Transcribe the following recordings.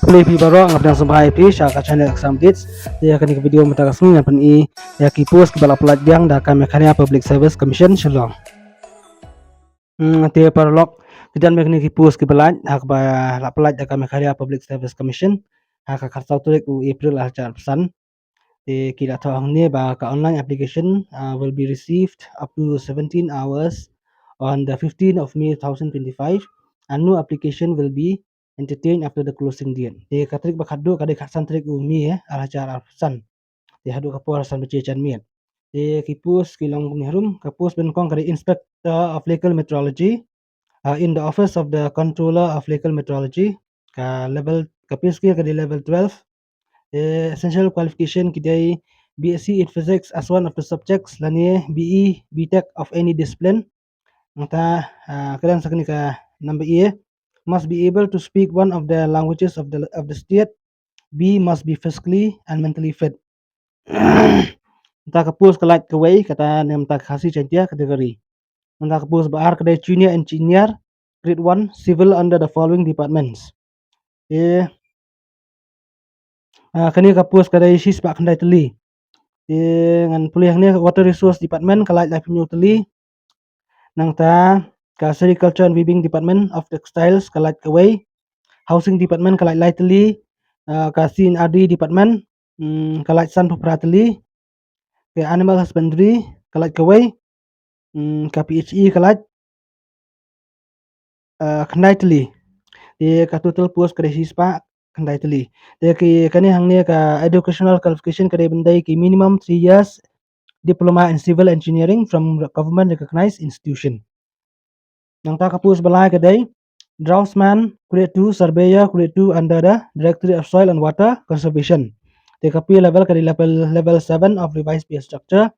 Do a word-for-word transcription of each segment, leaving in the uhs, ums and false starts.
Khublei phi baroh, nga pdiang sngewbha ïa phi sha ka channel Exam Updates. Te ïa kane ka video mynta ka sngi ngan pyni ïa ki post kiba la pyllait biang da ka Meghalaya Public Service Commission Shillong. Hmm, te paralok, ki don beit kine ki post kiba lait ha kaba la pyllait da ka Meghalaya Public Service Commission ha ka khatsaw tarik u April ar hajar arphew san. Te ki la thoh hangne ba ka online application, uh, will be received up to seventeen hours on the fifteenth of May two thousand twenty-five, and no application will be entertained after the closing date. Te ka tarik ba khatduh ka dei khatsan tarik u May, eh, ar hajar arphew san. Te haduh ka por san baje janmiet. Te ki post ki long kumne harum, ka post ba nyngkong ka dei Inspector of Local Metrology, uh, in the Office of the Controller of Local Metrology, ka level, ka pay scale ka dei level twelve. Eh, essential qualification ki dei B Sc in Physics as one of the subjects, lane B E, B Tech of any discipline. Nangta, ah, ka dang sa kane ka number A, must be able to speak one of the languages of the, of the state. B, must be physically and mentally fit. Nangta ka post ka lait kawei, kata ne mynta ka Khasi Jaiñtia category. Nangta ka post ba ar ka dei Junior Engineer, Grade one, Civil under the following departments. Eh, ah, kane ka post ka dei shispah khyndai tylli. Eh, ngan pule hangne, Water Resource Department ka lait laiphew hynñiew tylli. Nangta ka Sericulture and Weaving Department of Textiles ka lait kawei. Housing Department ka lait lai tylli. Ah, ka C and R D Department, mm, ka lait sanphew phra tylli. Ka Animal Husbandry ka lait kawei. Mm, ka P H E ka lait, ah, khyndai tylli. Te ka total post ka dei shispah khyndai tylli. Te ki, kane hangne ka educational qualification ka dei ban dei ki minimum three years diploma in civil engineering from government recognized institution. Nangta ka post ba lai ka dei Draftsman Grade two, Surveyor Grade two under the Directorate of Soil and Water Conservation. Te ka pay level ka dei level, level seven of revised pay structure.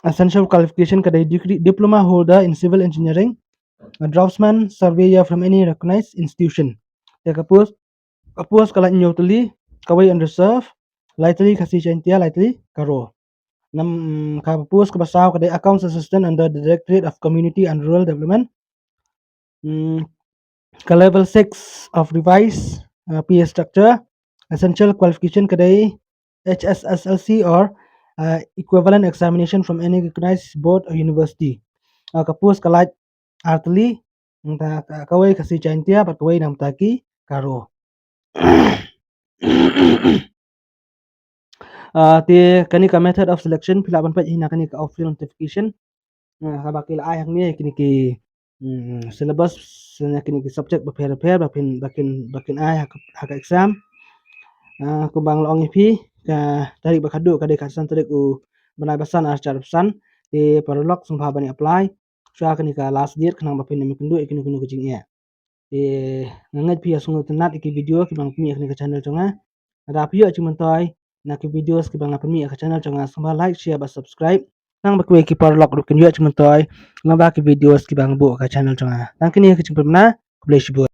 Essential qualification ka dei degree, diploma holder in civil engineering, a draftsman, surveyor from any recognized institution. Te ka post, ka post ka lait hynñiew tylli, kawei unreserved, lai tylli Khasi Jaiñtia, lai tylli Garo. Nam, mm, ka post kaba saw ka dei Accounts Assistant under the Directorate of Community and Rural Development. Mm, ka level six of revised, uh, pay structure, essential qualification ka dei H S S L C or, uh, equivalent examination from any recognized board or university. Uh, ka post ka lait ar tylli, nangta ka, kawei Khasi Jaiñtia bad kawei na bynta ki Garo. Ah, te kane ka method of selection phi lah ban peit hi na kane ka official notification. Ah, kaba ki la ai hangne kine ki, mm, syllabus, na kine ki subject bapher bapher ba phin, ba kin, ba kin ai ha ka, ha ka exam. Ah, kumba nga la ong ïa phi, ka tarik ba khatduh ka dei khatsan tarik u bnai ba san ar hajar arphew san. Te paralok sngewbha ban apply shuwa kane ka last date khnang ba phin ym ïakynduh ïa kino kino ka jingeh. Te nga ngeit phi ïa sngewtynnat ïa ki video kiba nga pynmih ha kane ka channel jong nga. Lada phi ïoh jingmyntoi na ki videos kiba nga pynmih ha ka channel jong nga, sngewbha like, share bad subscribe. Nang ba kiwei ki paralok ruh kin ïoh jingmyntoi lyngba ki videos kiba nga buh ha ka channel jong nga. Tang kine ki jingpynbna, khublei shibun.